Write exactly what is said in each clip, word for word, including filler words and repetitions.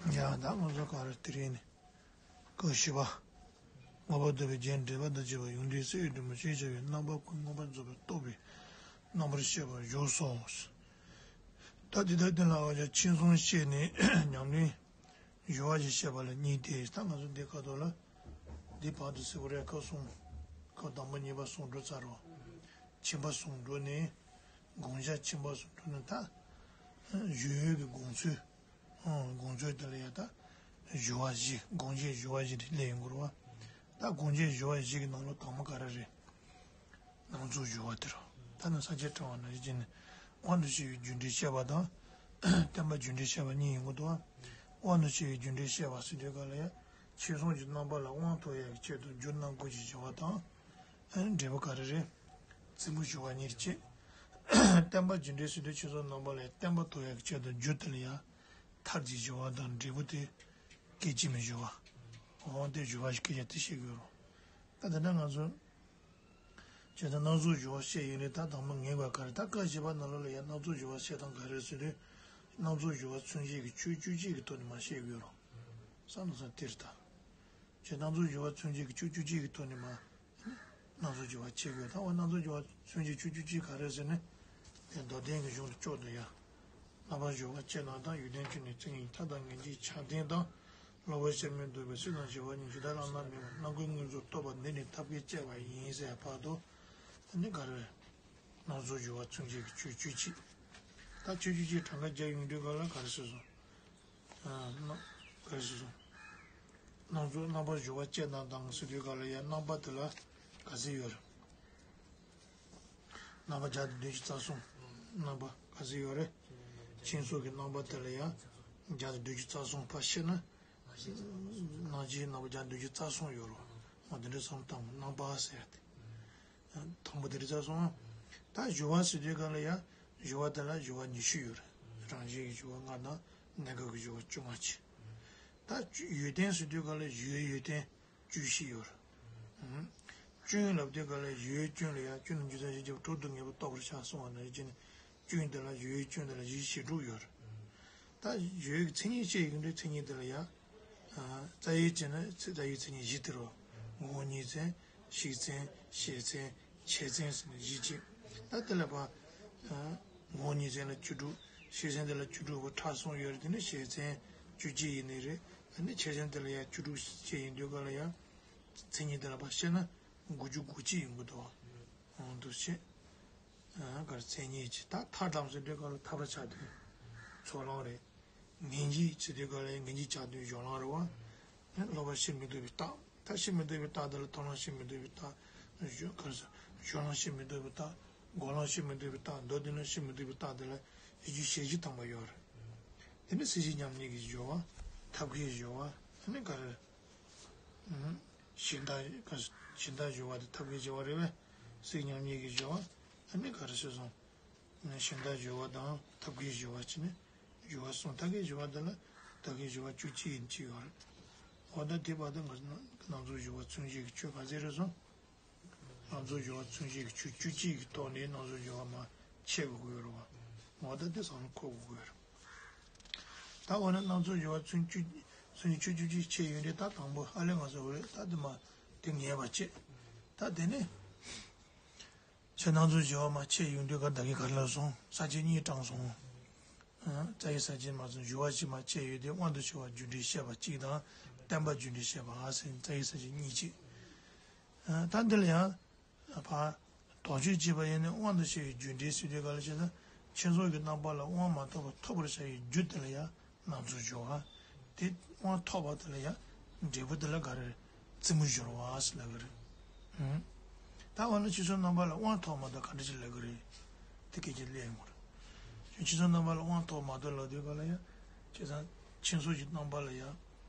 ཡ་ད་ང་ཚོ་ག་རེ་དེ་རིང་ནི་སྐབས་བཞི་པ། ལྔ་པ་ལྟ་བུའི་རྒྱན་འགྲེལ་པ་དང་བཅས་པ་ཡོངས་འགྲེལ་གསལ་བའི་འབྲི་མོ་ཞེས་བྱ་བའི་རྣམ་པ་ཀུན་མངོན་པར་རྫོགས་པའི་རྟོགས་པའི་རྣམ་པར་བཤད་པར་བཞུགས་སོ། ད་འདི་ལྟར་བསྟན་ལ་འོ་ཅག་མཆིམས་གསུམ་བཤད་ནས་ཉམས་ལེན་སྦྱོར་བ་ཞིག་བཤད་པ་ལ་གཉིས་ཏེ། ད་ང་ཚོ་འདི་ཁ་ཐོག་ལ་འདི་བར་དུ་ཟེར་བ་རེད། སྐབས་གསུམ། སྐབས་དང་པོ་གཉིས་པ་གསུམ་འགྲོ་ཚར་རོ། མཆིམས་པ་གསུམ་འགྲོ་ནས་དགོངས་འཆར་མཆིམས་པ་གསུམ་འགྲོ་ནས་ད་བཞུགས་ཡོལ་གྱི་དགོངས་ཚུལ། ཨང་། དགོངས་ཚུལ་དེ་ལ་ཡ་ད་སྦྱོར་བ་བཞི། དགོངས་འཆར་སྦྱོར་བ་བཞི་དེ་སླེབས་ཡོང་གི་རེད་བ། ད་དགོངས་འཆར་སྦྱོར་བ་བཞི་གི་ནང་ལོགས་དང་པོ་ག་རེ་རེད། སྣང་ཚུལ་སྦྱོར་བ་དེ་རེད། ད་ནི་ས་བཅད་ཕྲེང་བ་ནང་བཞིན་བྱས་ནས་དབང་དུ་བྱས་པའི་རྒྱུ་འབྲས་བཤད་པ་དང་། བརྟེན་པ་རྒྱུ་འབྲས་བཤད་པ་གཉིས་ཡོང་གི་འདུག་བ། དབང་དུ་བྱས་པའི་རྒྱུ་འབྲས་བཤད་པ་ཟེར་དུས་སྐབས་ལ་ཡ། མཆིམས་གསུམ་གྱི་རྣམ་པ་ལ་དབང་ཐོབ་ཡག་གི་ཆེད་དུ་རྒྱུ་རྣམ་ཀུན་གྱི་སྦྱོར་བ་དང་། འབྲས་བུ་ག་རེ་རེད། རྩེ་མོའི་སྦྱོར་བ་གཉིས་རེད་བྱས། བརྟེན་པ་རྒྱུ་འབྲས་ཟེར་དུས་མཆིམས་གསུམ་རྣམ་པ་ལ་བརྟེན་པ་ཐོབ་ཡག་གི་ཆེད་དུ་རྒྱུ་དེ་ལ་ཡ། མཐར་གྱིས་སྦྱོར་བ་དང་འབྲས་བུ་དེ་སྐད་ཅིག་མའི་སྦྱོར་བ། འོ་དེ་སྦྱོར་བ་ཞིག་སྐད་ཆ་དེ་བཤད་དགོས་རོ། ད་དེ་འདྲ་ང་ཚོ་བྱས་ཙང་སྣང་ཚུལ་སྦྱོར་བ་བཤད་ཡོད་རེད། ད་དང་པོ་ངེས་པ་ག་རེ། ད་སྐབས་བཞི་པ་ནང་ལོགས་ལ་ཡང་སྣང་ཚུལ་སྦྱོར་བ་བཤད་སྟངས་ག་རེ་ཟེར་དུས། སྣང་ཚུལ་སྦྱོར་བ་མཚོན་བྱེད་ཀྱི་ཆོས་བཅུ་གཅིག་གི་ཐོག་ནས་མར་བཤད་དགོས་རོ། བསམ་བློ་བཏང་དེ་རེད་ད། བྱས་སྣང་ཚུལ་སྦྱོར་བ་མཚོན་བྱེད་ཀྱི་ཆོས་བཅུ་གཅིག་གི་ཐོག་ནས་མར། སྣང་ཚུལ་སྦྱོར་བ་བྱེད་དགོས། ད་འོ་སྣང་ཚུལ་སྦྱོར་བ་མཚོན་བྱེད་ཆོས་བཅུ་གཅིག་ག་རེ་ཟེར་ན། དེ་མདོ་བསྟན་གྱི་གཞུང་དུ་ལྕོགས་དང་ཡ། རྣམ་པར་སྦྱོར་བ་བཅས་རྣམས་དང་། ཡོན་ཏན་བཅུ་ནི་མཚན་ཉིད་མཐའ་དང་ངེས་འབྱེད་ཆ་ལྡན་དང་། སློབ་པ་ཕྱིར་མི་ལྡོག་པའི་ཚིག་དང་བྱ་བ་གཉིས། ཇི་ལྟར་བླ་ན་མེད་པ་རྣམ་ཀུན་མངོན་སུམ་རྟོགས་པ་འདི་ནི་ཐབས་མཁས་སྤྱད་པ་ཡིན་ཟེར་བར་དུ། དེ་ནི་ག་རེ་རེད། སྣང་ཚུལ་སྦྱོར་བ་མཚོན་བྱེད་ཀྱི་ཆོས་བཅུ་གཅིག། ད་ཆོས་བཅུ་གཅིག་གྲངས་ཀ་བརྒྱབ་ཡོང་དུས་སྐབས་ལ་ག་རེ་ཟེར་སོང་། ཨ། རྣམ། ག་རེ་ཟེར་སོང་། སྣང་ཚུལ་རྣམ་པར་སྦྱོར་བ་བཅས་རྣམས་དང་ཟེར་དུས་སྐབས་ལ་ཡང་རྣམ་པ་དེ་ལ་ག་ཚད་ཡོད་རེད། རྣམ་པ་བརྒྱ་དང་བདུན་ཅུ་རྩ་གསུམ། རྣམ་པ་ག་ཚད་ཡོད་རེད། མཆིམས་གསུམ་གྱི་རྣམ་པ་དེ་ལ་ཡང་བརྒྱ་དང་བདུན་ཅུ་རྩ་གསུམ་ཕར་བཤད་ན། སྣང་བཞིའི་རྣམ་པ་བརྒྱ་དང་བདུན་ཅུ་རྩ་གསུམ་ཡོད་རེད། འོ་དེ་འདྲ་བསམ་བློ་བཏང་། རྣམ་པ་ཟེར་ཏེ། དང་པོ་དེ་རེད་ཚར་སོང་ཨ། ད་སྦྱོར་བ་ཟེར་དུས་སྐབས་ལ་ཡང་སྦྱོར་བ་དེ་ལ་སྦྱོར་བ་ཉི་ཤུ་ཡོད་རེད། རང་བཞིན་གྱི་སྦྱོར་བ་ལྔ་དང་གནས་སྐབས་ཀྱི་སྦྱོར་བ་བཅོ་ལྔ་བྱས། ད་ཡོན་ཏན་ཟེར་དུས་སྐབས་ལ་སྦྱོར་བའི་ཡོན་ཏན་བཅུ་བཞི་ཡོད་རེད། སྐྱོན་ལབ་དུས་སྐབས་ལ་སྦྱོར་བའི་སྐྱོན་ལ་ཡང་སྐྱོན་ནི་རྒྱུ་མཚན་གཞན་གྱིས་དྲུག་ཏུ་ངེས་པར་རྟོགས་པར་བྱ་གསུངས་པ་ནང་བཞིན་གྱི་སྐྱོན་དེ་ལ་སྦྱོར་བའི་སྐྱོན་དེ་ལ་བཞི་བཅུ་ཞེ་དྲུག་ཡོད་རེད། ད་སྦྱོར་བའི་མཚན་ཉིད་བཤད་ཡོང་དུས་མཚན་ཉིད་དེ་ལ་ཡང་། རྩ་བའི་བྱས་ན་རྩ་བའི་མཚན་ཉིད་བཞི་དེ་རེད། ངོ་བོ་ཉིད་མཚན། གཞི་མཚན། བྱེད་མཚན། ཆེད་མཚན་ཟེར་ནས་བཞི་བྱས། ད་དེ་ལ་ཕར། ངོ་བོ་ཉིད་མཚན་ལ་བཅུ་དྲུག། གཞི་མཚན་དེ་ལ་བཅུ་དྲུག་པོ་ཕྲ་གསུམ་ཡོད་རེད། དེ་ནི་གཞི་མཚན་བཅུ་གཅིག་ཡིན་ནི་རེད། ད་ནི་ཆེད་མཚན་དེ་ལ་ཡང་བཅུ་དྲུག་བྱས་ཡིན་དུས་སྐབས་ལ་ཡང་། མཚན་ཉིད་དེ་ལ་ཕར་བཤད་ན་དགུ་བཅུ་གོ་གཅིག་ཡོང་གི་འདུག་འོ་འདུག་བྱས། ག་རེ་མཚན་ཉིད་ཀྱི་ད་ཐར་དང་ཟེར་དུས་སྐབས་ལ་ཐར་པར་ཆགས་དུས་ཚོགས་ལམ་རེད། ངེས་འབྱེད་ཟེར་དུས་སྐབས་ལ་ངེས་འབྱེད་ཆགས་དུས་སྦྱོར་ལམ་རེད་བ། སློབ་པ་ཕྱིར་མི་ལྡོག་པའི་རྟགས། ད་ཕྱིར་མི་ལྡོག་པའི་རྟགས་དེ་ལ་མཐོང་ལམ་ཕྱིར་མི་ལྡོག་པའི་རྟགས། སྦྱོར་ག་རེ་ཟེར། སྦྱོར་ལམ་ཕྱིར་མི་ལྡོག་པའི་རྟགས། འགོག་ལམ་ཕྱིར་མི་ལྡོག་པའི་རྟགས། མདོར་བསྡུས་ན་ཕྱིར་མི་ལྡོག་པའི་རྟགས་དེ་ལ་ཡིད་དཔྱོད་ཞལ་གྱིས་བསྟན་པ་ཡོད་རེད། དེ་ནི་སྲིད་ཞིའི་ཉམས་ལེན་གྱི་སྦྱོར་བ། ཐབས་མཁས་སྦྱོར་བ། ཨ་ནི་ག་རེ། གཞན་དག་གཞན་དག་སྦྱོར་བ་དེ་ཐབས་མཁས་སྦྱོར་བ་རེད་པས། སྲིད་ཉམས་ལེན་གྱི་སྦྱོར་བ། ཨ་ནི་ག་རེ་ཟེར་སོང་། གཞན་དག་སྦྱོར་བ་དང་ཐབས་མཁས་སྦྱོར་བ་བྱས་ནས་སྦྱོར་བ་གསུམ། ཐབས་མཁས་སྦྱོར་བ་དེ་ལ་ཐབས་མཁས་སྦྱོར་བ་བཅུ་གཅིག་ཡིན་གཅིག་ཡོད་རེད། འོ་ད་དེ་བར་དུ་ང་ཚོ་སྣང་ཚུལ་སྦྱོར་བ་མཚོན་བྱེད་ཀྱི་ཆོས་ག་ཚད་རེད་སོང་། སྣང་ཚུལ་སྦྱོར་བ་མཚོན་བྱེད་ཀྱི་ཆོས་བཅུ་གཅིག་གི་ཐོག་ནས་སྣང་ཚུལ་སྦྱོར་བ་མར་ཕྱེ་དགོས་ཀྱི་ཡོད་རེད་བ། འོ་ད་དེ་བསམ་བློ་འཁོར་དགོས་ཀྱི་ཡོད་རེད། ད་འོ་ན་སྣང་ཚུལ་སྦྱོར་བ་མཚོན་བཅུ། མཚོན་བཅུ་བཅུ་གཅིག་ཕྱེ་ཡོད་རེད། ད་དང་པོ་ཨ་ལས་ང་ཚོ་འོ་རེད། ད་དེ་མ་དེ་ངེས་པ་བྱེད། ད་དེ་ནས་ཕྱེ། སྣང་ཚུལ་སྦྱོར་བ་མར་ཕྱེ་ཡོང་དུས་ག་ད་གིན་ག་རེ་ལབ་སོང་། ས་བཅད་གཉིས་དྲངས་སོང་། ཨ། རྩ་བའི་ས་བཅད་མ་ཚང་སྦྱོར་བ་གཅིག་མར་ཕྱེ་ཡོད་དེ། དབང་དུ་བྱ་བ་རྒྱུ་འབྲས་བཤད་པ་གཅིག་དང་། བརྟེན་པ་རྒྱུ་འབྲས་བཤད་པ་ཨ་ཟེར་རྩ་བའི་ས་བཅད་གཉིས་བྱས། ཨ། ད་འདི་ལ་ཡང་། ཕར་དོགས་གཅོད་བྱས་པ་ཡིན་ན་དབང་དུ་བྱས་པའི་རྒྱུ་འབྲས་ཟེར་དུས་ག་ལ་བྱས་ན། མཆིམས་གསུམ་གྱི་རྣམ་པ་ལ་དབང་མ་ཐོབ་པ་ཐོབ་པར་བྱ་བའི་རྒྱུ་དེ་ལ་ཡང་སྣང་ཚུལ་སྦྱོར་བ། དེ་དབང་ཐོབ་པ་དེ་ལ་ཡང་འབྲས་བུ་དེ་ལ་ག་རེ། རྩེ་མོ་སྦྱོར་བ་ཟེར་ལབ་ཀྱི་རེད། ཨང་། ད་འོ་ན་མཆིམས་གསུམ་རྣམ་པ་ལ་དབང་ཐོབ་མ་ཐོབ་ག་འདྲ་ཞིག་ལབ་ཀྱི་རེད། དེ་སྐད་ཆ་སླེབས་ཡོང་གི་རེད། མཆིམས་གསུམ་རྣམ་པ་ལ་དབང་ཐོབ་མ་ཐོབ་ལབ་དུས་ག་ལ་ཡང་། བྱས་ཙང་མཆིམས་གསུམ་གྱི་རྣམ་པ་ལ་ཡང་།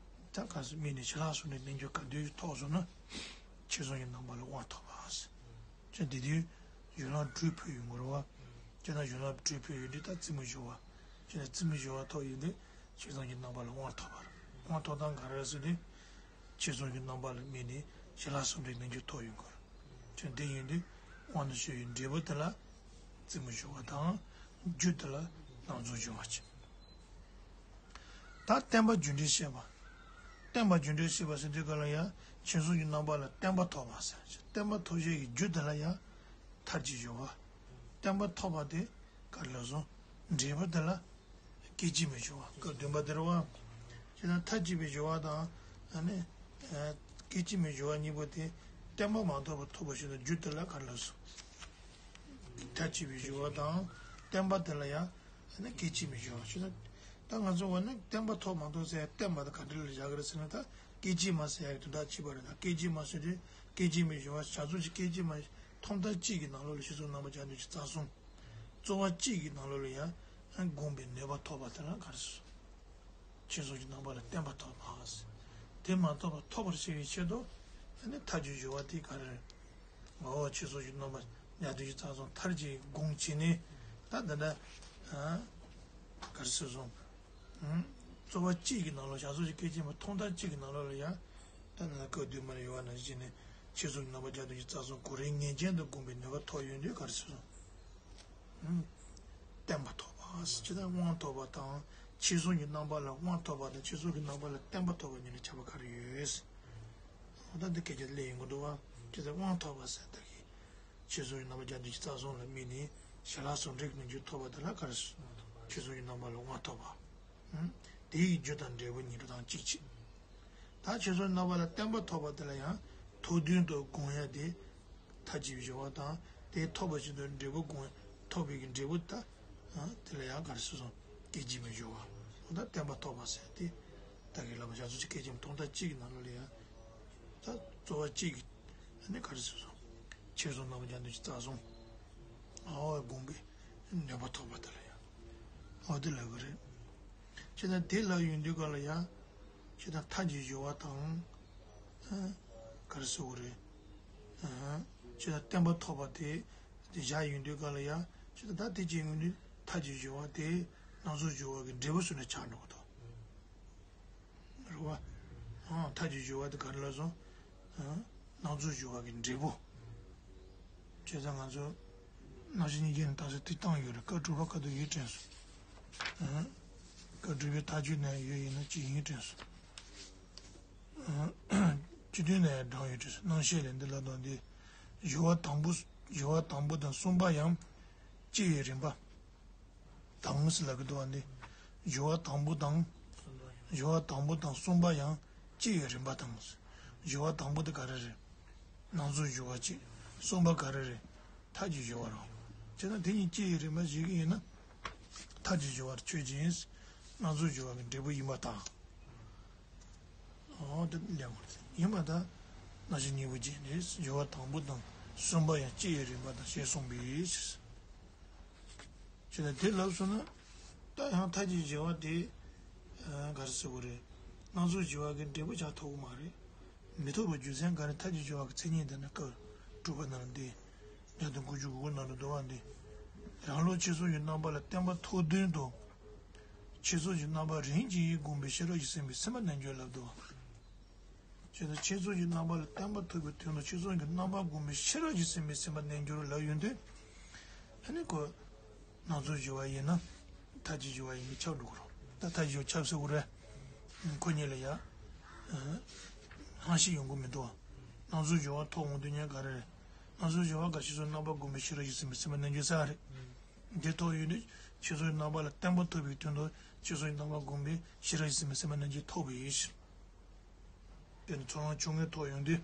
ད་ག་ཟེར། དམིགས་ནས་ཞི་ལྷག་སུམ་འགྲེལ་རྣལ་འབྱོར་ག་དུས་ཐོབ་སོང་ན། མཆིམས་གསུམ་གྱི་རྣམ་པ་ལ་དབང་ཐོབ་པ་ཟེར། ཅེས་འདི་དུས་གཞུང་ལམ་དྲུག་ཕུལ་ཡོང་གི་རེད་བ། ཅེས་ན་གཞུང་ལམ་དྲུག་ཕུལ་ཡོང་དུས་ད་རྩེ་མོ་སྦྱོར་བ། ཅེས་ན་རྩེ་མོ་སྦྱོར་བ་ཐོབ་ཡོང་དུས་མཆིམས་གསུམ་གྱི་རྣམ་པ་ལ་དབང་ཐོབ་པ་རེད། དབང་ཐོབ་སྟངས་ག་རེ་ཟེར་དུས། མཆིམས་གསུམ་གྱི་རྣམ་པ་ལ་དམིགས་ནས་ཞི་ལྷག་སུམ་འགྲེལ་རྣལ་འབྱོར་ཐོབ་ཡོང་གི་རེད། ཅེས་འདི་ཡོང་དུས་དབང་དུ་བྱས་པའི་འབྲས་བུ་དེ་ལ་རྩེ་མོ་སྦྱོར་བ་དང་། རྒྱུ་དེ་ལ་སྣང་ཚུལ་སྦྱོར་བ་བྱེད། ད་བརྟན་པ་རྒྱུ་འབྲས་བཤད་པ། བརྟན་པ་རྒྱུ་འབྲས་བཤད་པ་ཟེར་དུས་ག་ལ་ཡང་ཆོས་ཚོགས་ཀྱི་རྣམ་པ་ལ་བརྟན་པ་ཐོབ་པ་ཟེར། བརྟན་པ་ཐོབ་བྱེད་ཀྱི་རྒྱུ་དེ་ལ་ཡང་མཐར་གྱིས་སྦྱོར་བ། བརྟན་པ་ཐོབ་པ་དེ་ག་རེ་ལབ་སོང་། འབྲས་བུ་དེ་ལ་སྐད་ཅིག་མའི་སྦྱོར་བ། སྐབས་བདུན་པ་དེ་རེད་བ། བྱས་ཙང་མཐར་གྱིས་པའི་སྦྱོར་བ་དང་། ཨ་ནི། སྐད་ཅིག་མའི་སྦྱོར་བ་གཉིས་པོ་དེ་བརྟན་པ་མ་ཐོབ་པ་ཐོབ་པ་ཞིག་ཏུ་རྒྱུ་དེ་ལ་ག་རེ་ལབ་སོང་། མཐར་གྱིས་པའི་སྦྱོར་བ་དང་བརྟན་པ་དེ་ལ་ཡང་། ཨ་ནི་སྐད་ཅིག་མའི་སྦྱོར་བ་ཞེས་ན། ད་ང་ཚོ་འོ་ན་བརྟན་པ་ཐོབ་མ་ཐོབ་ཟེར་ཡ་བརྟན་པ་དང་ག་འདྲ་ལ་བཞག་གི་རེད་ཟེར་ན། ད་སྐད་ཅིག་མ་ཟེར་ཡ་གི་དོན་དག་གཅིག་པ་རེད། ད་སྐད་ཅིག་མ་ཟེར་དུས་སྐད་ཅིག་མའི་སྦྱོར་བ་བྱ་ཚོགས་ཀྱི་སྐད་ཅིག་མ་ཐོག་མཐའ་གཅིག་གི་ནང་ལོགས་ལ་ཆོས་ཚོགས་རྣམ་པ་བརྒྱ་དང་བདུན་ཅུ་རྩ་གསུམ། རྩོལ་བ་གཅིག་གི་ནང་ལོགས་ལ་ཡང་བསྒོམ་པའི་ནུས་པ་ཐོབ་པ་དེ་ལ་ག་རེ་ཟེར། ཆོས་ཚོགས་ཀྱི་རྣམ་པ་ལ་བརྟན་པ་ཐོབ་པ། དེ་མ་ཐོབ་པ་ཐོབ་པར་བྱེད་པའི་ཆེད་དུ། ཨ་ནི་མཐར་གྱིས་སྦྱོར་བ་དེ་ག་རེ་རེད། འོ་ཆོས་ཚོགས་ཀྱི་རྣམ་པ་བརྒྱ་དང་བདུན་ཅུ་རྩ་གསུམ་མཐར་གྱིས་བསྒོམས་བྱས་ནས། ད་འདི་འདྲ། ཨ། ག་རེ་ཟེར་སོང་། ཨ། རྩོལ་བ་གཅིག་གི་ནང་ལོགས་བྱ་ཚོགས་ཀྱི་སྐད་ཅིག་མ་ཐོག་མཐའ་གཅིག་གི་ནང་ལོགས་ལ་ཡང་། ད་ནི་སྐབས་བདུན་པ་ལ་ཡོད་པ་ནང་བཞིན་བྱས་ནས་ཆོས་ཚོགས་ཀྱི་རྣམ་པ་བརྒྱ་དང་བདུན་ཅུ་རྩ་གསུམ་གོ་རིམ་ངེས་ཅན་དུ་བསྒོམ་པའི་ནུས་པ་ཐོབ་ཡོང་དུས་ག་རེ་ཟེར་སོང་། ཨ། བརྟན་པ་ཐོབ་པ། ཇི་ལྟར་དབང་ཐོབ་པ་དང་། ཆོས་ཚོགས་ཀྱི་རྣམ་པ་ལ་དབང་ཐོབ་པ་དང་ཆོས་ཚོགས་ཀྱི་རྣམ་པ་ལ་བརྟན་པ་ཐོབ་པ་གཉིས་ལ་ཁྱད་པར་ག་རེ་ཡོད། འོ་ད་འདི་སྐད་ཆ་སླེབས་ཡོང་གི་འདུག་བ། ཇི་ལྟར་དབང་ཐོབ་པ་ཟེར་ད་གི། ཆོས་ཚོགས་ཀྱི་རྣམ་པ་བརྒྱ་དང་བདུན་ཅུ་རྩ་གསུམ་ལ་དམིགས་ནས་ཞི་ལྷག་ཟུང་འབྲེལ་གྱི་རྣལ་འབྱོར་ཐོབ་པ་དེ་ལ་ག་རེ་ཟེར། ཆོས་ཚོགས་ཀྱི་རྣམ་པ་ལ་དབང་ཐོབ་པ། ཨ། དེ་ཡི་རྒྱུ་དང་འབྲས་བུ་ཉིད་དུ་དང་གཅིག་བྱེད། ད་ཆོས་ཚོགས་རྣམ་པ་ལ་བརྟན་པ་ཐོབ་པ་དེ་ལ་ཡང་ཐོབ་དོན་དུ་བསྒོམ་ཡ་དེ། མཐར་གྱིས་པའི་སྦྱོར་བ་དང་། དེ་ཐོབ་པ་བཞིན་དུ་འབྲས་བུ་བསྒོམ། ཐོབ་པའི་གི་འབྲས་བུ་ད། ཨ། དེ་ལ་ཡང་ག་རེ་ཟེར་སོང་། སྐད་ཅིག་མའི་སྦྱོར་བ། འོ་ད་བརྟན་པ་ཐོབ་པ་ཟེར་དེ། ད་གི་ལབ་པ་བྱ་ཚོགས་ཀྱི་སྐད་ཅིག་མ་ཐོག་མཐའ་གཅིག་གི་ནང་ལོགས་ལ་ཡང་། ད་རྩོལ་བ་གཅིག་གི། ཨ་ནི་ག་རེ་ཟེར་སོང་། ཆོས་ཚོགས་རྣམ་པ་བརྒྱ་དང་བདུན་ཅུ་རྩ་གསུམ། འོ་བསྒོམ་པའི་ནུས་པ་ཐོབ་པ་དེ་ལ་ཡང་། འོ་དེ་ལབ་གི་རེད། བྱས་ཙང་དེ་ལབ་ཡོང་དུས་ག་ལ་ཡང་། བྱས་ཙང་མཐར་གྱིས་སྦྱོར་བ་དང་། ཨ། ག་རེ་ཟེར་དགོས་རེད། ཨ། བྱས་ཙང་བརྟན་པ་ཐོབ་པ་དེ། དེ་བཞག་ཡོང་དུས་ག་ལ་ཡང་། བྱས་ཙང་ད་དེ་བྱས་ཡོང་དུས་མཐར་གྱིས་སྦྱོར་བ་དེ་སྣང་ཚུལ་སྦྱོར་བ་གི་འབྲས་བུ་སུ་ནས་ཆགས་འགྲོ་གི་འདུག་རེད་བ། ཨ། མཐར་གྱིས་སྦྱོར་བ་དེ་ག་རེ་ལབ་སོང་། ཨ། སྣང་ཚུལ་སྦྱོར་བ་གི་འབྲས་བུ། བྱས་ཙང་ང་ཚོ་རྣམ་བཤད་སྙིང་རྗེ་ནས་ད་གཟོད་དེ་བཏང་ཡོད་རེད། བཀའ་དྲུག་པ་ཁ་ཐུག་ཡིན་དྲན་སོང་། ཨ། བཀའ་དྲུག་པའི་མཐའ་དཔྱོད་ནས་ཡོད་ཡིན་ན་ཅི་ཡིན་དྲན་སོང་། ཨ། སྤྱི་དོན་ནས་ཡང་དྲངས་ཡོད་དྲན་སོང་། རྣམ་བཤད་ལས་འདི་ལ་དང་འདི། སྦྱོར་བ་དང་པོ། སྦྱོར་བ་དང་པོ་དང་གསུམ་པ་ཡང་སྐྱེ་བའི་རིམ་པ། དང་ཟེར་ལབ་ཀྱི་འདུག་བ་འདི། སྦྱོར་བ་དང་པོ་དང་། སྦྱོར་བ་དང་པོ་དང་གསུམ་པ་ཡང་སྐྱེ་བའི་རིམ་པ་དང་། སྦྱོར་བ་དང་པོ་དེ་ག་རེ་རེད། སྣང་ཚུལ་སྦྱོར་བ་གཅིག། གསུམ་པ་ག་རེ་རེད། མཐར་གྱིས་སྦྱོར་བ་རེད། བྱས་ན་དེ་གཉིས་སྐྱེ་བའི་རིམ་པ་ཞིག་ཡིན་ན། མཐར་གྱིས་སྦྱོར་བ་ཆོས་ཅན། སྣང་ཚུལ་སྦྱོར་བ་གི་འབྲས་བུ་ཡིན་པར་ཐལ། འོ་དེ་ལས་མ་རེད། ཡིན་པར་ཐལ། རྣམ་བཤད་སྙིང་པོ་ཅན་རེད། སྦྱོར་བ་དང་པོ་དང་གསུམ་པ་ཡང་སྐྱེ་བའི་རིམ་པ་དང་ཞེས་གསུངས་པས། བྱས་ན་དེ་ལབ་སོང་ན། ད་ཡང་མཐར་གྱིས་སྦྱོར་བ་དེ། ཨ། ག་རེ་ཟེར་དགོས་རེད། སྣང་ཚུལ་སྦྱོར་བ་གི་འབྲས་བུ་ཆགས་ཐུབ་ཀྱི་མ་རེད། མི་ཐུབ་པའི་རྒྱུ་མཚན་ག་རེ། མཐར་གྱིས་སྦྱོར་བ་གི་མཚན་ཉིད་དེ་ནི་སྐབས་དྲུག་པ་ནང་འདི། བརྒྱ་དང་དགུ་བཅུ་གོ་དགུ་ནང་དུ་འདུག་བ་འདི། རང་ལུགས་ཆོས་ཚོགས་ཀྱི་རྣམ་པ་ལ་བརྟན་པ་ཐོབ་དོན་དུ། ཆོས་ཚོགས་ཀྱི་རྣམ་པ་རིམ་གྱིས་བསྒོམས་པའི་ཤེས་རབ་ཀྱིས་ཟིན་པའི་སེམས་པ་རྣལ་འབྱོར་ལབ་འདུག་བ། བྱས་ཙང་ཆོས་ཚོགས་ཀྱི་རྣམ་པ་ལ་བརྟན་པ་ཐོབ་པའི་དོན་དུ་ཆོས་ཚོགས་ཀྱི་རྣམ་པ་བསྒོམས་པའི་ཤེས་རབ་ཀྱིས་ཟིན་པའི་སེམས་པ་རྣལ་འབྱོར་ལབ་ཡོང་དུས། ཨ་ནི་ཁོ། སྣང་ཚུལ་སྦྱོར་བ་ཡིན་ན། མཐར་གྱིས་སྦྱོར་བ་ཡིན་པས་ཁྱབ་འགྲོ་གི་རེད། ད་མཐར་གྱིས་སྦྱོར་ཁྱབ་ཟེར་དགོས་རེད། ཁོ་གཉིས་ལ་ཡ། ཨ། ཧང་ཤེད་ཡོང་གི་མི་འདུག་བ། སྣང་ཚུལ་སྦྱོར་བ་ཐོབ་འོང་དུས་ཉན་ག་རེ་རེད། སྣང་ཚུལ་སྦྱོར་བ་ག་ཆོས་ཚོགས་རྣམ་པ་བསྒོམས་པའི་ཤེས་རབ་ཀྱིས་ཟིན་པའི་སེམས་པ་རྣལ་འབྱོར་ཟེར་བ་རེད། འདི་ཐོབ་ཡོང་དུས་ཆོས་ཚོགས་རྣམ་པ་ལ་བརྟན་པ་ཐོབ་པའི་དོན་དུ་ཆོས་ཚོགས་རྣམ་པ་བསྒོམས་པའི་ཤེས་རབ་ཀྱིས་ཟིན་པའི་སེམས་པ་རྣལ་འབྱོར་ཐོབ་པའི་ཕྱིར། དེ་ནི་ཚོགས་ལམ་ཆུང་ངུའི་ཐོག་ཡོང་དུས།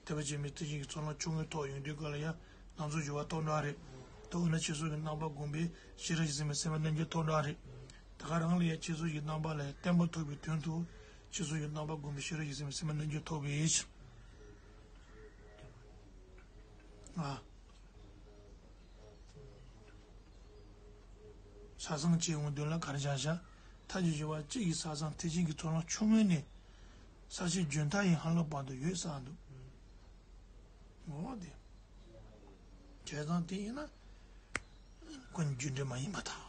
ཐེག་པ་ཆེན་པོའི་ཐེག་ཆེན་གྱི་ཚོགས་ལམ་ཆུང་ངུའི་ཐོག་ཡོང་དུས་ག་ལ་ཡང་སྣང་ཚུལ་སྦྱོར་བ་ཐོབ་འགྲོ་རེད། ཐོབ་ན་ཆོས་ཚོགས་ཀྱི་རྣམ་པ་བསྒོམས་པའི་ཤེས་རབ་ཀྱིས་ཟིན་པའི་སེམས་པ་རྣལ་འབྱོར་ཐོབ་འགྲོ་རེད། ད་ག་རང་ལ་ཡང་ཆོས་ཚོགས་ཀྱི་རྣམ་པ་ལ་ཡང་བརྟན་པ་ཐོབ་པའི་དོན་དུ་ཆོས་ཚོགས་ཀྱི་རྣམ་པ་བསྒོམས་པའི་ཤེས་རབ་ཀྱིས་ཟིན་པའི་སེམས་པ་རྣལ་འབྱོར་ཐོབ་པའི་ཕྱིར། ཨ། ས་བཟང་སྐྱེ་འོང་དོན་ལ་ག་རེ་བྱ་བྱ། མཐའ་གཅིག་སྦྱོར་བ་གཅིག་གིས་ས་བཟང་ཐེག་ཆེན་གྱི་ཚོགས་ལམ་ཆུང་ངུ་ནས། ས་གཞི་རྒྱུན་མཐའ་ཡི་ཧ་ལམ་བར་དུ་ཡོད་གསལ་འདུག་འོ་དེ། བྱས་ཙང་དེ་ཡིན་ན། ཀུན་རྒྱུ་འབྲས་མ་ཡིན་པར་ཐལ།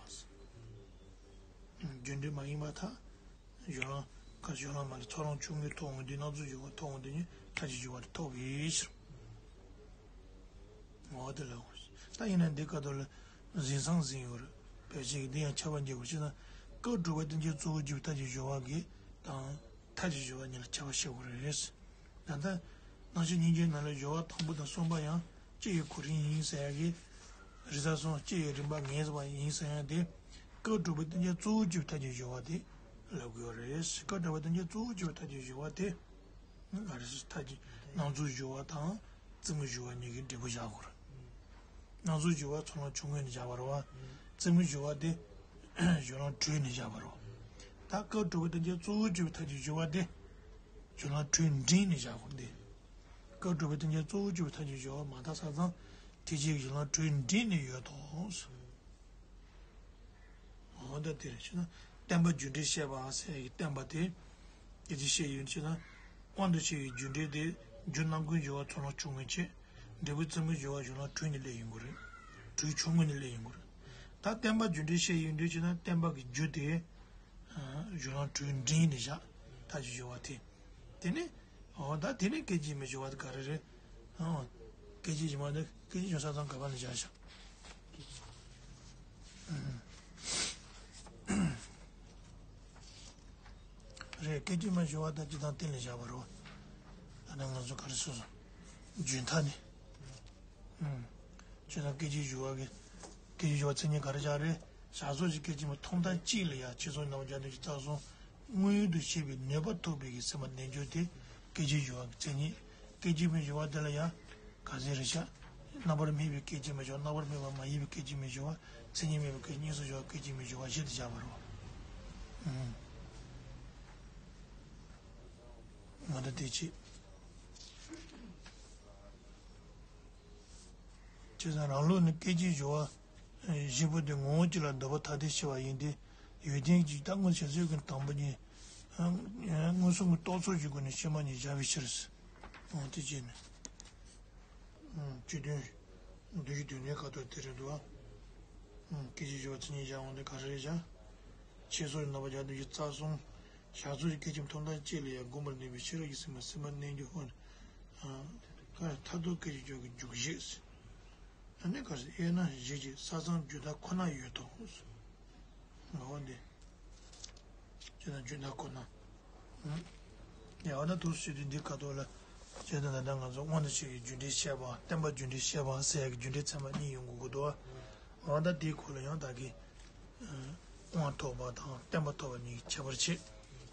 རྒྱུ་འབྲས་མ་ཡིན་པར་ཐལ། སྦྱོར་ལམ། ཁ་སྦྱོར་ལམ་མ་ལ་ཚོགས་ལམ་ཆུང་ངུའི་ཐོག་འོང་དུས་སྣང་ཚུལ་སྦྱོར་བ་ཐོག་འོང་དུས་ནི་མཐའ་གཅིག་སྦྱོར་བ་དེ་ཐོབ་པའི་ཕྱིར། འོ་དེ་ལ་འོང་། ད་ཡིན་ན་འདི་ཀ་ཏོ་ལ་འཛིན་སང་འཛིན་ཡོད་རེད། བེད་ཅིག་འདི་ཡང་ཁྱབ་པ་འགྱུར་བ་ཞིག་ན། སྐབས་དྲུག་པའི་རྟེན་ཅིང་གཙོ་བོར་གྱུར་པའི་མཐའ་བརྒྱད་སྦྱོར་བ་གི་དང་། མཐའ་བརྒྱད་སྦྱོར་བ་གཉིས་ལ་ཁྱད་པར་ཕྱེ་དགོས་རེད། ད་ལྟ་རྣམ་བཤད་སྙིང་བཅུད་ནང་ལ་སྦྱོར་བ་དང་པོ་དང་གསུམ་པ་ཡང་སྤྱི་ཡི་གོ་རིམ་ཡིན་ཟེར་ཡག་གི། རིགས་གསུམ་སྤྱི་ཡི་རིམ་པ་ངེས་པ་ཡིན་ཟེར་ཡག་དེ། སྐབས་དྲུག་པའི་རྟེན་ཅིང་གཙོ་བོར་གྱུར་པའི་མཐའ་བརྒྱད་སྦྱོར་བ་དེ་ལབ་དགོས་རེད། སྐབས་དྲུག་པའི་རྟེན་ཅིང་གཙོ་བོར་གྱུར་པའི་མཐའ་བརྒྱད་སྦྱོར་བ་དེ། ག་རེ་ཟེར། མཐའ་བརྒྱད་རྣམ་གཙོ་སྦྱོར་བ་དང་རྩིས་མོ་སྦྱོར་བ་གཉིས་ཀྱི་འབྲས་བུ་བཞག་དགོས་རེད། རྣམ་གཙོ་སྦྱོར་བ་ཚོགས་ལམ་ཆུང་ངུ་ནས་བཞག་པ་རེད་བ། རྩིས་མོ་སྦྱོར་བ་དེ་སྦྱོར་ལམ་དྲུག་ནས་བཞག་པ་རེད་བ། ད་སྐབས་དྲུག་པའི་རྟེན་ཅིང་གཙོ་བོར་གྱུར་པའི་མཐའ་བརྒྱད་སྦྱོར་བ་དེ་སྦྱོར་ལམ་དྲུག་འབྲིང་ནས་བཞག་དགོས་ཏེ། སྐབས་དྲུག་པའི་རྟེན་ཅིང་གཙོ་བོར་གྱུར་པའི་མཐའ་བརྒྱད་སྦྱོར་བ་མ་བརྟགས་ས་ཙང་དེ་རྗེས་ཀྱི་སྦྱོར་ལམ་དྲུག་འབྲིང་ནས་ཡོད་དོ། འོ་ད་དེ་རེད་ཅེ་ན། བརྟེན་པ་རྒྱུ་འབྲས་བཤད་པ་ཟེར་ཡག་གི་བརྟེན་པ་དེ། སྐད་ཅིག་བཤད་ཡོད་ཅེ་ན། དབང་དུ་བྱས་པའི་རྒྱུ་འབྲས་དེ། རྒྱུ་རྣམ་ཀུན་སྦྱོར་བ་ཚོགས་ལམ་ཆུང་ངུ་བྱས། འབྲས་བུ་རྩིས་མོ་སྦྱོར་བ་སྦྱོར་ལམ་དྲུག་ནས་སླེབས་ཡོང་གི་རེད། དྲུག་ཆུང་ངུ་ནས་སླེབས་ཡོང་གི་རེད། ད་བརྟེན་པ་རྒྱུ་འབྲས་བཤད་ཡོད་འདུག་ཅེ་ན་བརྟེན་པ་གི་རྒྱུ་དེ། སྦྱོར་ལམ་དྲུག་འབྲིང་ནས་བཞག་མཐའ་བརྒྱད་སྦྱོར་བ་དེ། དེ་ནས། འོ་ད་དེ་ནས་སྐད་ཅིག་མའི་སྦྱོར་བ་དེ་ག་རེ་རེད། ཨང་། སྐད་ཅིག་སྦྱོར་བ་ནི་སྐད་ཅིག་སྦྱོར་ས་ཙང་ག་པ་ནས་བཞག་བཞག་རེད། སྐད་ཅིག་མའི་སྦྱོར་བ་དང་སྤྱི་དང་རྟེན་ལ་བཞག་པ་རེད་བ། ད་ནི་ང་ཚོ་ག་རེ་ཟེར་སོང་། རྒྱུན་མཐའ་ནི། ཨང་། སྤྱི་དང་སྐད་ཅིག་སྦྱོར་བ་གི། སྐད་ཅིག་སྦྱོར་བ་མཚན་ཉིད་ག་རེ་བཞག་རེད། བཞག་ཚོད་ཀྱི་སྐད་ཅིག་མ་ཐོབ་ཐང་གཅིག་ལ་ཡང་ཕྱི་སོགས་རྣམ་པར་སྦྱར་དོན་གྱི་རྩ་གསུམ་མངོན་དུ་བྱེད་པའི་ནུས་པ་ཐོབ་པའི་གི་སེམས་པ་རྣལ་འབྱོར་དེ་སྐད་ཅིག་སྦྱོར་བ་གི་མཚན་ཉིད། སྐད་ཅིག་མའི་སྦྱོར་བ་དེ་ལ་ཡང་ག་ཟེར་རེད་ཤག་རྣམ་པར་སྨིན་པའི་སྐད་ཅིག་མའི་སྦྱོར་བ། རྣམ་པར་སྨིན་པ་མ་ཡིན་པའི་སྐད་ཅིག་མའི་སྦྱོར་བ། མཚན་ཉིད་མེད་པའི་སྐད་ཅིག་གཉིས་སུ་སྦྱོར་བ། སྐད་ཅིག་མའི་སྦྱོར་བ་བཞི་དེ་བཞག་པ་རེད་བ། ཨང་། ང་ད་དེ་ཅི། བྱས་ཙང་རང་ལུགས་ནི་སྐད་ཅིག་སྦྱོར་བ་བཞི་པོ་དེ་ངོ་བོ་གཅིག་ལ་འདོད་པ་ཐ་དད་ཕྱེ་བ་ཡིན་ཏེ། ཡོན་ཏན་གྱི་རྟགས་མངོན་བྱེད་ཚུལ་གྱི་དང་པོ་ཉིད། མངོན་སུམ་གྱི་རྟོག་ཚོགས་ཀྱི་སྒོ་ནས་ཕྱི་མ་གཉིས་སྦྱར་བའི་ཕྱིར། འོ་དེ་བྱས་ནས། སྤྱི་དོན། མདོ་རྒྱུད་སྡེ་སྣོད་ཁ་ཐོག་དེ་རེད་འདུག་ཨ། སྐད་ཅིག་སྦྱོར་བ་མཚན་ཉིད་བཞག་འོང་དེ་ག་རེ་རེད་བཞག་ཕྱི་སོགས་ཀྱི་རྣམ་པ་སྦྱར་དོན་གྱི་རྩ་གསུམ། བཞག་ཚོད་ཀྱི་སྐད་ཅིག་མ་ཐོབ་ཐང་གཅིག་ལ་ཡང་བསྒོམ་པར་ནུས་པའི་ཕྱིར་རོ་ཞེས་གསུངས་པ་སེམས་པ་རྣལ་འབྱོར་ཧོན། མཐར་ཐུག་སྐད་ཅིག་སྦྱོར་གྱི་འཇུག་བཞེས། ཨ་ནི་ག་ཟེར་དབྱེ་ན་བཞི་གཅིག་ས་མཚམས་རྒྱུན་མཐའ་ཁོ་ན་ཡོད་དོ། ངོ་བོ་འདི། ཅེ་ན་རྒྱུན་མཐའ་ཁོ་ན། ཡང་ན་དུ་ཞུ་དུས་འདི་ཁ་ཐོག་ལ། ཅེ་ན་ད་ལྟ་ང་ཚོ་དབང་དུ་བྱས་པའི་རྒྱུ་འབྲས་བཤད་པ། བརྟེན་པ་རྒྱུ་འབྲས་བཤད་པ་ཟེར་ཡག་གི་རྒྱུ་འབྲས་ཚན་པ་གཉིས་ཡོང་དགོས་ཀྱི་འདུག་བ། འོ་ད་དེའི་སྐོར་ལ་ཡང་ད་གིན། དབང་ཐོབ་པ་དང་བརྟེན་པ་ཐོབ་པ་གཉིས་ཀྱི་ཁྱད་པར་ཕྱེ།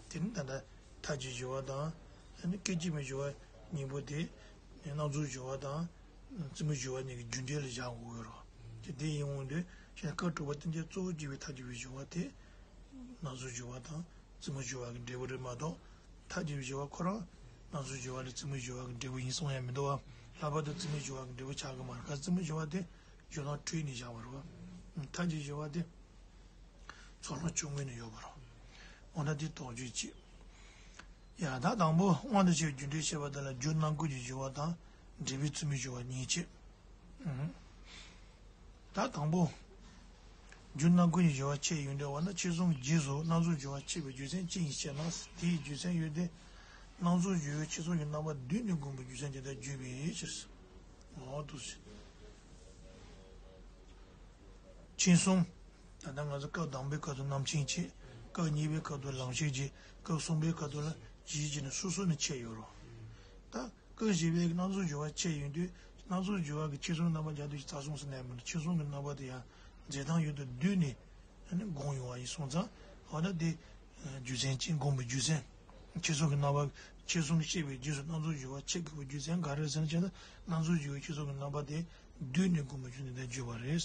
དེ་ནི་ད་ལྟ་མཐའ་བརྒྱད་སྦྱོར་བ་དང་། ཨ་ནི་སྐད་ཅིག་མའི་སྦྱོར་བ་གཉིས་པོ་དེ། རྣམ་གཙོའི་སྦྱོར་བ་དང་། རྩིས་མོའི་སྦྱོར་བ་གཉིས་ཀྱི་རྒྱུ་འབྲས་ལ་བཞག་དགོས་ཀྱི་རེད། དེ་དེ་ཡིན་འོང་དུས་ཞེ་ན་སྐབས་དྲུག་པ་རྟེན་ཅིང་གཙོ་བོར་གྱུར་པའི་མཐའ་བརྒྱད་པའི་སྦྱོར་བ་དེ། རྣམ་གཙོའི་སྦྱོར་བ་དང་རྩིས་མོའི་སྦྱོར་བ་གི་འབྲས་བུ་རེད་མ་གཏོགས། མཐའ་བརྒྱད་པའི་སྦྱོར་བ་ཁོ་རང་རྣམ་གཙོའི་སྦྱོར་བ་ལས་རྩིས་མོའི་སྦྱོར་བ་གི་འབྲས་བུ་ཡིན་གསུང་ཡ་མི་འདུག་བ། ལྷག་པར་དུ་རྩིས་མོའི་སྦྱོར་བ་གི་འབྲས་བུ་ཆགས་ཀྱི་མ་རེད། ག་རྩིས་མོའི་སྦྱོར་བ་དེ་སྦྱོར་ལམ་དྲུག་ནས་བཞག་པ་རེད་བ། མཐའ་བརྒྱད་པའི་སྦྱོར་བ་དེ། ཚོགས་ལམ་ཆུང་ངུ་ནས་ཡོད་པ་རེད། འོ་ན་དེ་དོགས་གཅོད་གཅིག་ཡ་ད་དང་པོ་དབང་དུ་བྱས་པའི་རྒྱུ་འབྲས་བཤད་པ་དེ་ལ་རྒྱུ་རྣམ་ཀུན་གྱི་སྦྱོར་བ་དང་འབྲས་བུའི་རྩིས་མོའི་སྦྱོར་བ་གཉིས་བྱས། ཨུམ། ད་དང་པོ། རྒྱུ་རྣམ་ཀུན་གྱི་སྦྱོར་བ་ཕྱེ་ཡོང་དུས་བ་ན་ཕྱི་གསུམ་རྗེས་སུ་རྣམ་གཟུགས་སྦྱོར་བ་ཕྱེ་བའི་རྒྱུ་མཚན་ཅི་ཡིན་ཞེ་ན། དེའི་རྒྱུ་མཚན་ཡོད་དེ། རྣམ་གཟུགས་སྦྱོར་བས་ཕྱི་གསུམ་གྱི་རྣམ་པ་བསྡུས་ནས་བསྒོམ་པའི་རྒྱུ་མཚན་དེ་ལྟར་བརྗོད་པའི་ཕྱིར། འོ་འདུག་སེ། མཆན་གསུམ། ད་ལྟ་ང་ཚོ་སྐབས་དང་པོའི་སྐབས་སུ་རྣམ་མཆན་བྱས། སྐབས་གཉིས་པའི་སྐབས་སུ་ལམ་ཤེས་བྱས། སྐབས་གསུམ་པའི་སྐབས་སུ་ལ་ཇི་བྱས་ནས་སོ་སོ་ནས་ཕྱེ་ཡོད་རོ། ད་སྐབས་བཞི་པའི་རྣམ་གཟུགས་སྦྱོར་བ་ཕྱེ་ཡོང་དུས་རྣམ་གཟུགས་སྦྱོར་བ་གི་ཕྱི་གསུམ་རྣམ་པ་སྦྱར་དུས་ཀྱི་རྩ་གསུམ་ཟེར་ནས་མི་འདུག་ཕྱི་གསུམ་གྱི་རྣམ་པ་དེ་ཡང་འཛིན་སྟངས་ཡོད་དུ་བསྡུས་ནས་ཨ་ནི་བསྒོམ་ཡོང་བ་ཡིན་སོང་ཙང་འོ་ན་དེ་རྒྱུ་མཚན་གཅིག་བསྒོམ་པའི་རྒྱུ་མཚན། ཕྱི་གསུམ་གྱི་རྣམ་པ། ཕྱི་གསུམ་ཤེས་པའི་རྗེས་སུ་རྣམ་གཟུགས་སྦྱོར་བ་ཕྱེ་དགོས་པའི་རྒྱུ་མཚན་ག་རེ་ཟེར་ན་བྱས་ན་རྣམ་གཟུགས་སྦྱོར་བའི་ཕྱི་གསུམ་གྱི་རྣམ་པ་དེ་བསྡུས་ནས་བསྒོམ་པའི་རྒྱུ་མཚན་དེ་བརྗོད་པ་རེད།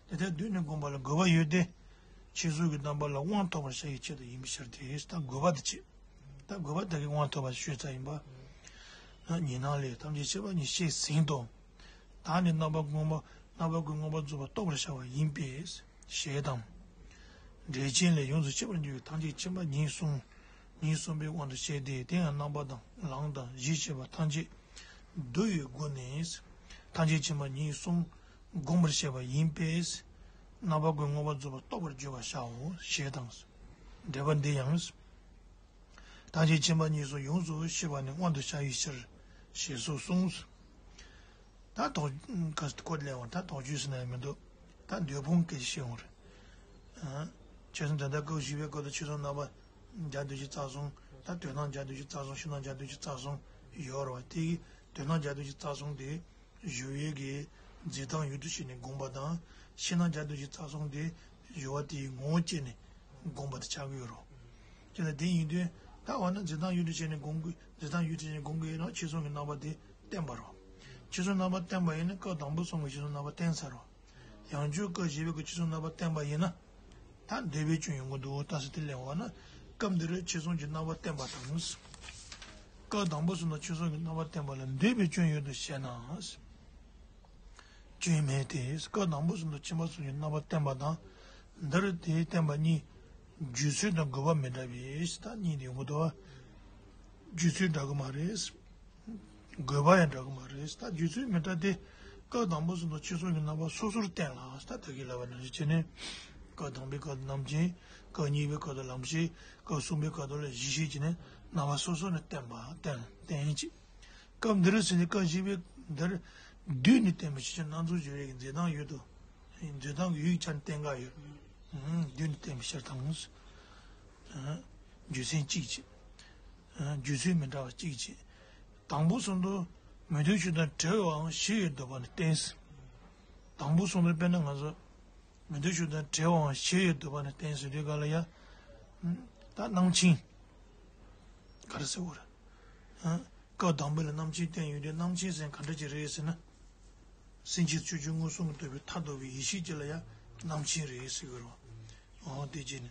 དེ་ལྟར་བསྡུས་ནས་བསྒོམ་པ་ལ་དགོས་པ་ཡོད་དེ། ཕྱི་གསུམ་གྱི་རྣམ་པ་ལ་དབང་ཐོབ་པར་བྱ་བའི་ཆེད་དུ་ཡིན་པའི་ཕྱིར་ཏེ། ད་དགོས་པ་དེ་ཅི། ད་དགོས་པ་དེ་གའི་དབང་ཐོབ་པ་ཤོད་ཚར་ཡིན་པ། ཉི་སྣང་ལས་ཐམས་ཅད་མཁྱེན་པ་ཉིད་བཤད་ཟིན་ཏོ། བདག་ནི་རྣམ་པ་མངོན་པ་རྣམ་པ་ཀུན་མངོན་པར་རྫོགས་པར་རྟོགས་པར་བྱ་བ་ཡིན་པས་ཞེས་དང་། འགྲེལ་ཆེན་ལས་ཡོངས་སུ་ཤེས་པར་འགྱུར་བའི་ཐམས་ཅད་མཁྱེན་པ་ཉིད་གསུང་། ཉིད་གསུངས་པའི་དབང་དུ་བྱས་ཏེ། དེ་ཡང་རྣམ་པ་དང་ལམ་དང་གཞི་ཤེས་པ་ཐམས་ཅད་བསྡུ་བའི་སྒོ་ནས་ཐམས་ཅད་མཁྱེན་པ་ཉིད་གསུང་བསྒོམ་པར་བྱེད་པ་ཡིན་པས། རྣམ་པ་ཀུན་མངོན་པར་རྫོགས་པར་རྟོགས་པར་བརྗོད་པར་བྱའོ་ཞེས་དང་། འགྲེལ་པ་འདི་ཡང་། ཐམས་ཅད་མཁྱེན་པ་ཉིད་གསུང་ཡོངས་སུ་ཤེས་པ་ནི་དབང་དུ་བྱ་བའི་ཕྱིར་ཞེས་སོགས་གསུངས། ད་དོགས། ཁ་སྐོར་ལས་བ་ད་དོགས་གཅོད་ཟེར་ན་ཡང་མི་འདུག་ད་འདོད་སྤོང་སྐད་ཆ་བཤད་འོང་རེད། ཨ། ཆོས་སེམས་དོན་དམ་སྐབས་བཞི་པའི་སྐབས་དུ་ཆོས་སེམས་རྣམ་པ་བརྒྱ་བདུན་ཅུ་རྩ་གསུམ། ད་དོན་དམ་བརྒྱ་བདུན་ཅུ་རྩ་གསུམ། ཕྱི་ནང་བརྒྱ་བདུན་ཅུ་རྩ་གསུམ་ཡོད་རེད་བ། དེ་གི་དོན་དམ་བརྒྱ་བདུན་ཅུ་རྩ་གསུམ་དེ་སྦྱོར་བའི་གི་འཛིན་སྟངས་ཡུལ་དུ་བྱས་ནས་སྒོམ་པ་དང་། ཕྱི་ནང་བརྒྱ་བདུན་ཅུ་རྩ་གསུམ་དེ་སྦྱོར་བ་དེའི་ངོ་བོ་བསྐྱེད་ནས་སྒོམ་པ་དེ་ཆགས་ཀྱི་ཡོད་རེད། ཅེས་ན་དེ་ཡིན་དུས་ད་འོ་ན་འཛིན་སྟངས་ཡུལ་དུ་བྱས་ནས་སྒོམ་དགོས། འཛིན་སྟངས་ཡུལ་དུ་བྱས་ནས་སྒོམ་དགོས་ཡིན་ན་ཆོས་སེམས་ཀྱི་རྣམ་པ་དེ་བསྟན་པ་རེད། ཆོས་སེམས་རྣམ་པ་བསྟན་པ་ཡིན་ན་སྐབས་དང་པོ་གསུམ་གྱི་ཆོས་སེམས་རྣམ་པ་བསྟན་ཚར་རེད། ཡང་བསྐྱར་སྐབས་བཞི་པའི་སྐབས་ཆོས་སེམས་རྣམ་པ་བསྟན་པ་ཡིན་ན། ད་འདོད་པའི་སྐྱོན་ཡོང་གི་འདུག་ད་ཟེར་དེ་ལས་འོ་ན། སྐབས་འདིར་ཆོས་སེམས་ཀྱི་རྣམ་པ་བསྟན་པ་དང་། སྐབས་དང་པོ་གསུམ་དུ་ཆོས་སེམས་ཀྱི་རྣམ་པ་བསྟན་པ་ལ་འདོད་པའི་སྐྱོན་ཡོད་དོ་ཞེ་ན། སྐྱོན་མེད་དེ། སྐབས་དང་པོ་གསུམ་དུ་ཁྱིམ་པ་གསུམ་གྱི་རྣམ་པ་བསྟན་པ་དང་། འདིར་དེའི་བསྟན་པ་གཉིས་བརྗོད་ཚུལ་དང་དགོས་པ་མི་འདྲ་བས། ད་གཉིས་དེ་ཡོང་གི་འདུག་བ། བརྗོད་ཚུལ་འདྲ་གི་མ་རེད། དགོས་པ་ཡང་འདྲ་གི་མ་རེད། ད་བརྗོད་ཚུལ་མི་འདྲ་སྟེ། སྐབས་དང་པོ་གསུམ་དུ་ཆོས་སེམས་ཀྱི་རྣམ་པ་སོ་སོར་བསྟན་ལ། ད་ད་གིན་ལབ་པ་ནང་བཞིན་བྱས་ནས། སྐབས་དང་པོའི་སྐབས་དུ་རྣམ་མཁྱེན། སྐབས་གཉིས་པའི་སྐབས་དུ་ལམ་ཤེས། སྐབས་གསུམ་པའི་སྐབས་དུ་ལ་གཞི་ཤེས་བྱས་ནས་རྣམ་པ་སོ་སོ་ནས་བསྟན་པ་བསྟན་བསྟན་ཅིག་སྐབས་འདིར་ཟེར་ནས་སྐབས་བཞི་པའི་འདིར་བསྡུས་ནས་བསྟན་པའི་ཕྱིར་ཆོས་སྣ་ཚོགས་སྦྱོར་བའི་འཛིན་སྟངས་ཡུལ་དུ། འཛིན་སྟངས་ཀྱི་ཡུལ་ཆ་ནས་བསྟན་ག་ཡོད། བསྡུས་ནས་བསྟན་པའི་ཕྱིར་དང་། རྒྱུ་མཚན་གཅིག་བྱས། རྒྱུ་མཚན་མི་འདྲ་བ་གཅིག་བྱས། དང་པོ་གསུམ་དུ་མི་མཐུན་ཕྱོགས་དང་བྲལ་བའང་ཞེ་ཡོད་འདོད་པ་ནི་བསྟན། དང་པོ་གསུམ་དུ་དཔེར་ན་ང་ཚོ་མི་མཐུན་ཕྱོགས་དང་བྲལ་བའང་ཞེ་ཡོད་འདོད་པ་ནི་བསྟན་ཟེར་དུས་ག་ལ་ཡ། ད་རྣམ་མཁྱེན། ག་རེ་ཟེར་བ་རེད། སྐབས་དང་པོ་ལ་རྣམ་མཁྱེན་བསྟན་ཡོད་དུས་རྣམ་མཁྱེན་ཟེར་ག་འདྲ་ཅིག་རེད་ཟེར་ན། སེམས་ཅན་ཆོས་ཅན་མངོན་སུམ་དུ་རྟོགས་པའི་མཐར་ཐུག་པའི་ཡེ་ཤེས་ཅིག་ལ་ཡང་རྣམ་མཁྱེན་རེད་ཟེར་གི་རེད། འོ་དེ་བྱས་ནས།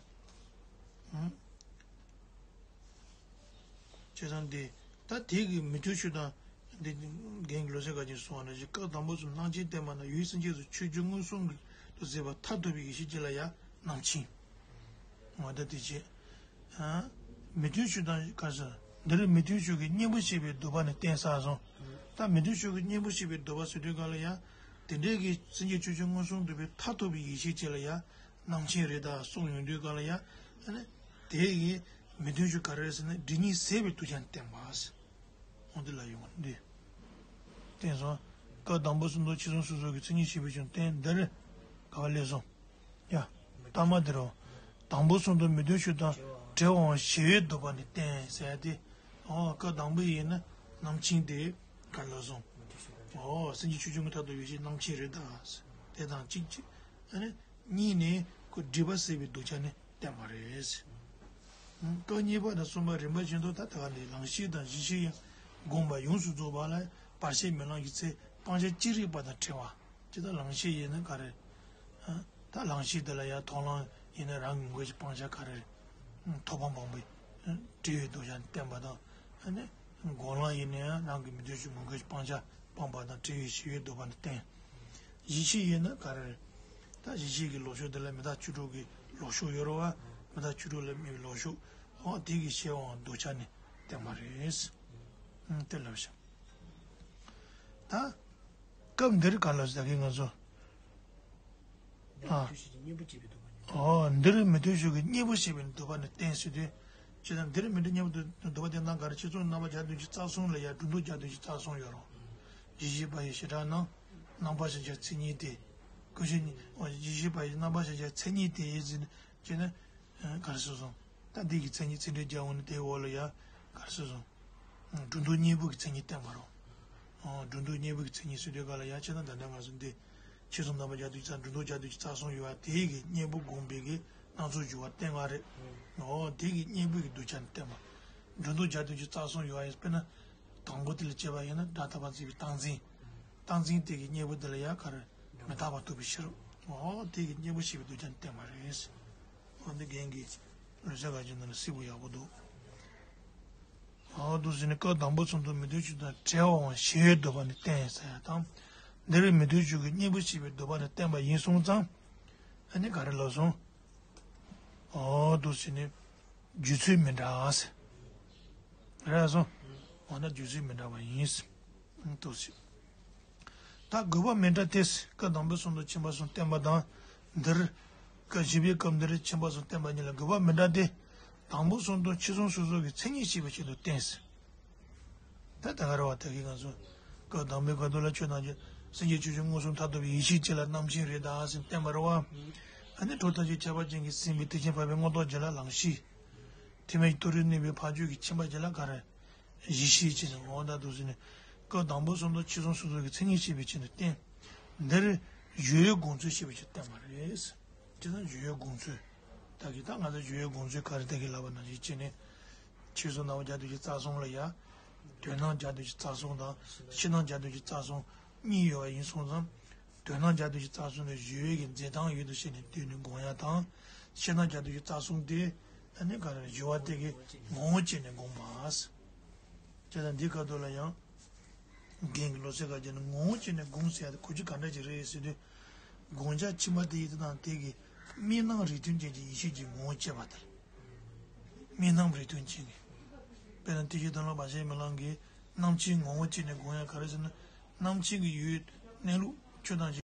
བྱས་ཙང་དེ། ད་དེ་གི་མི་མཐུན་ཕྱོགས་དང་། འདི་རྒན་གྱི་ལོ་ཟེར་ག་ཅིག་གསུངས་པ་ནང་བཞིན་སྐབས་དང་པོ་གསུམ་རྣམ་མཁྱེན་བསྟན་པ་ན་ཡུལ་སེམས་ཅན་སོགས་ཆོས་ཅན་མངོན་སུམ་དུ་གཟིགས་པ་མཐར་ཐུག་པའི་ཡེ་ཤེས་ཅིག་ལ་ཡང་རྣམ་མཁྱེན། འོ་ད་དེ་བྱས། མི་མཐུན་ཕྱོགས་དང་ག་ཟེར། འདིར་མི་མཐུན་ཕྱོགས་ཀྱི་གཉེན་པོ་ཞེས་པའི་འདོད་པ་ནི་བསྟན་ས་སོང་། ད་མི་མཐུན་ཕྱོགས་ཀྱི་གཉེན་པོ་ཞེས་པའི་འདོད་པ་ཟེར་དུས་ག་ལ་ཡང་། དེ་འདྲའི་གི་སེམས་ཅན་ཆོས་ཅན་མངོན་སུམ་དུ་བའི་མཐར་ཐུག་པའི་ཡེ་ཤེས་ཅིག་ལ་ཡང་རྣམ་མཁྱེན་རེད་ད་གསུངས་ཡོང་དུས་ག་ལ་ཡང་། ཨ་ནི། དེ་ཡི་མི་མཐུན་ཕྱོགས་ག་རེ་རེད་ཟེར་ན་སྒྲིབ་གཉིས་ཟད་པའི་གདུལ་བྱ་ནི་བསྟན་པ། འོ་འདི་ལ་ཡོང་བ་འདི། བསྟན་སོང་། སྐབས་དང་པོ་གསུམ་དུ་ཆོས་སེམས་སོ་སོ་གི་མཚན་ཉིད་ཞེས་པའི་ཕྱིར་བསྟན་འདིར། ག་བ་ལས་སོང་། ཡ། ལྟ་མ་དེ་རོ། དང་པོ་གསུམ་དུ་མི་མཐུན་ཕྱོགས་དང་བྲལ་བའང་ཞེ་བའི་འདོད་པ་ནི་བསྟན་ཟེར་ཏེ། འོ་སྐབས་དང་པོ་ཡིན་ན་རྣམ་མཁྱེན་དེ་ག་ལ་སོང་། འོ་སེམས་ཅན་ཆོས་ཅན་མངོན་མཐར་ཐུག་ཡེ་ཤེས་རྣམ་མཁྱེན་རེད་ད། དེ་དང་གཅིག་གཅིག་ཨ་ནི། གཉིས་ནས་ཁོ་སྒྲིབ་པ་ཟད་པའི་གདུལ་བྱ་ནི་བསྟན་པ་རེད། སྐབས་གཉིས་པ་དང་གསུམ་པ་རིམ་པ་བཞིན་དུ་ད་ལྟ་ག་ནས་ལམ་ཤེས་དང་གཞི་ཤེས་ཡང་སྒོམ་པ་ཡོངས་སུ་རྫོགས་པ་ལ་བར་ཆད་མེད་ལམ་གྱི་ཚེ་སྤང་བྱ་ཅི་རིགས་པ་དང་བྲལ་བ། ཇི་ལྟར་ལམ་ཤེས་ཡིན་ན་ག་རེ། ད་ལམ་ཤེས་དེ་ལ་ཡང་མཐོང་ལམ་ཡིན་ན་རང་གི་ངོས་ཀྱི་སྤང་བྱ་ག་རེ། ཐོབ་དཔང་སྤངས་པའི་བྲལ་བའི་གདུལ་བྱ་ནི་བསྟན་པ་དང་། ཨ་ནི། སྒོམ་ལམ་ཡིན་ན་ཡང་རང་གི་མི་མཐུན་ཕྱོགས་ངོས་ཀྱི་སྤང་བྱ་སྤངས་པ་དང་བྲལ་བའི་ཞི་བའི་འདོད་པ་ནི་བསྟན། གཞི་ཤེས་ཡིན་ན་ག་རེ་རེད། ད་གཞི་ཤེས་ཀྱི་ལོག་ཕྱོགས་དེ་ལ་མི་རྟག་བཅུ་དྲུག་གི་ལོག་ཕྱོགས་ཡོད་རེད་བ། མི་རྟག་བཅུ་དྲུག་ལ་དམིགས་པའི་ལོག་ཕྱོགས། འོ་དེ་གི་ཤེས་པའང་གདུལ་བྱ་ནི་བསྟན་པ་རེད། ཨང་། དེ་ལབ་བཞག་ད། སྐབས་འདིར་ག་ལ་ཟེར་གི་ང་ཚོ། ཨ། འོ་འདིར་མི་མཐུན་ཕྱོགས་ཀྱི་གཉེན་པོ་ཞེས་པའི་འདོད་པ་ནི་བསྟན་ཟེར་དུས། ཅེས་དང་འདིར་མི་མཐུན་གཉེན་པོ་འདོད་པ་བསྟན་སྟངས་ག་རེ། ཆོས་སེམས་རྣམ་པ་བརྒྱ་བདུན་ཅུ་རྩ་གསུམ་ལ་ཡང་སྒྲོ་འདོགས་བརྒྱ་བདུན་ཅུ་རྩ་གསུམ་ཡོད་རེད། ཡེ་ཤེས་པ་ཡི་བྱེ་བྲག་རྣམས། རྣམ་པར་ཤེས་བྱའི་མཚན་ཉིད་དེ། ཀུན་གཞི་ནི། ཡེ་ཤེས་པ་ཡི་རྣམ་པར་ཤེས་བྱའི་མཚན་ཉིད་དེ་ཡིན་ཟེར་ནས་བྱས་ན། ག་རེ་ཟེར་སོང་། ད་འདི་གི་མཚན་ཉིད་ཚིག་འགྲེལ་རྒྱག་འོང་ན་དེའི་འོག་ལ་ཡང་ག་རེ་ཟེར་སོང་། སྒྲོ་འདོགས་གཉེན་པོ་གི་མཚན་ཉིད་བསྟན་པ་རེད། སྒྲོ་འདོགས་གཉེན་པོ་གི་མཚན་ཉིད་ཟེར་དུས་ག་ལ་ཡང་བྱས་ན་ད་ལྟ་ང་ཚོ་འདི། ཆོས་སེམས་རྣམ་པ་བརྒྱ་བདུན་ཅུ་རྩ། སྒྲོ་འདོགས་བརྒྱ་བདུན་ཅུ་རྩ་གསུམ་ཡོད་པ་དེའི་གི་གཉེན་པོ་སྒོམ་པའི་གི་སྣ་ཚོགས་སྦྱོར་བ་སྟེ་ལྔ་རེད། འོ་དེ་གི་གཉེན་པོ་གི་གདུལ་བྱ་ནི་བསྟན་པ། སྒྲོ་འདོགས་བརྒྱ་བདུན་ཅུ་རྩ་གསུམ་ཡོད་པ་ཡིན། དཔེར་ན། དང་པོ་དེ་ལ་བྱས་པ་ཡིན་ན་སྒྲ་རྟག་པ་འཛིན་པའི་རྟག་འཛིན། རྟག་འཛིན་དེ་གི་གཉེན་པོ་དེ་ལ་ཡང་ག་རེ། མི་རྟག་པ་རྟོགས་པའི་ཕྱིར། འོ་དེ་གི་གཉེན་པོ་ཞེས་པའི་གདུལ་བྱ་ནི་བསྟན་པ་རེད། འོ་འདི་རྒན་གྱི་ལོ་ཙཱ་བཀའ་འགྱུར་ནང་ལ་གསལ་པོ་ཡག་པོ་འདུག་འོ་འདུག་ཟེར་ནས་སྐབས་དང་པོ་གསུམ་དུ་མི་མཐུན་ཕྱོགས་དང་བྲལ་བའང་ཞེ་བའི་འདོད་པ་ནི་བསྟན་ཟེར་ཡ་དང་། འདིར་མི་མཐུན་ཕྱོགས་ཀྱི་གཉེན་པོ་ཞེས་པའི་འདོད་པ་ནི་བསྟན་པ་ཡིན་སོང་ཙང་། ཨ་ནི་ག་རེ་ལབ་སོང་། འོ་འདུག་ཟེར་ནས་བརྗོད་ཚུལ་མི་འདྲ་ཟེར། རེད་སོང་། འོ་ན་བརྗོད་ཚུལ་མི་འདྲ་བ་ཡིན་ཟེར། འདུག་ཟེར། ད་དགོས་པ་མི་འདྲ་སྟེ། སྐབས་དང་པོ་གསུམ་དུ་ཁྱིམ་པ་གསུམ་བསྟན་པ་དང་། འདིར། སྐབས་བཞི་པའི་སྐབས་འདིར་ཁྱིམ་པ་གསུམ་བསྟན་པ་གཉིས་ལ་དགོས་པ་མི་འདྲ་སྟེ། དང་པོ་གསུམ་དུ་ཆོས་སེམས་སོ་སོ་གི་མཚན་ཉིད་ཤེས་པའི་ཆེད་དུ་བསྟན་ཟེར། ད་ད་ག་རེ་བ་ད་གིན་ང་ཚོ། སྐབས་དང་པོའི་སྐབས་དུ་ལ་ཆོས་རྣམས་ཀྱི། སེམས་ཅན་ཆོས་ཅན་མངོན་སུམ་མཐར་ཐུག་པའི་ཡེ་ཤེས་གཅིག་ལ་རྣམ་མཁྱེན་རེད་ད་ཟེར་བསྟན་པ་རེད་བ། ཨ་ནི་གྲུབ་མཐའ་བཞི་ཁྱད་པར་ཅན་གྱིས་ཟིན་པའི་ཐེག་ཆེན་འཕགས་པའི་མངོན་རྟོགས་རྒྱུད་ལ་ལམ་ཤེས། ཐེག་དམན་གྱི་མཐོ་རིས་གནས་པའི་འཕགས་ཆོས་ཀྱི་ཁྱིམ་པ་རྒྱུད་ལ་ག་རེ། གཞི་ཤེས་བྱས་ནས་འོ་ད་འདུག་ཟེར་ནས། སྐབས་དང་པོ་གསུམ་དང་ཕྱིས་གསུམ་སོ་སོ་གི་མཚན་ཉིད་ཤེས་པའི་ཆེད་དུ་བསྟན། འདིར་སྦྱོར་བའི་དགོངས་ཚུལ་ཤེས་པའི་ཆེད་དུ་བསྟན་པ་རེད། ཅེས་དང་སྦྱོར་བའི་དགོངས་ཚུལ། ད་གི་ད་ང་ཚོ་སྦྱོར་བའི་དགོངས་ཚུལ་ག་རེ་ད་གི་ལབ་པ་ནང་བཞིན་བྱས་ནས། ཆོས་སོ་ནམ་བརྒྱ་དུ་ཞིག་རྩ་གསུམ་ལ་ཡ། དོན་སྣང་བརྒྱ་དུ་ཞིག་རྩ་གསུམ་དང་ཕྱི་སྣང་བརྒྱ་དུ་ཞིག་རྩ་གསུམ་གཉིས་ཡོད་པ་ཡིན་སོང་ཙང་། དོན་སྣང་བརྒྱ་དུ་ཞིག་རྩ་གསུམ་དེ་སྦྱོར་བའི་གི་མཛད་སྟངས་ཡོད་དུ་བྱས་ནས་བསྡུས་ནས་དགོངས་ཡ་དང་། ཕྱི་སྣང་བརྒྱ་དུ་ཞིག་རྩ་གསུམ་དེ་ཨ་ནི་ག་རེ་སྦྱོར་བ་དེ་གི་ངོ་བོ་བྱས་ནས་དགོངས་པ། ཅེས་དང་འདི་སྐབས་དུ་ལ་ཡང་། རྒན་གྱི་ལོ་ཚད་ག་ཅེ་ནི་ངོ་བོ་བྱས་ནས་དགོངས་ཟེར་ཡ་དེ་གོ་རྒྱུ་ག་འདྲ་ཅིག་རེད་ཟེར་དུས། དགོངས་འཆར་ཕྱི་མ་དེ་ཡི་དེ་དང་དེ་གི་དམིགས་རྣམ་རིགས་མཐུན་ཅན་གྱི་ཡེ་ཤེས་ཀྱི་ངོ་བོ་བྱས་པ་དེ། དམིགས་རྣམ་རིགས་མཐུན་ཅན་གྱི། དཔེར་ན་དེ་བཞིན་དོན་ལ་བར་ཆད་མེད་ལམ་གྱི་རྣམ་མཁྱེན་ངོ་བོ་བྱས་ནས་དགོངས་ཡ་ག་རེ་ཟེར་ན། རྣམ་མཁྱེན་གྱི་ཡུལ་གནས་ལུགས་ཆོས་དང་བཅས།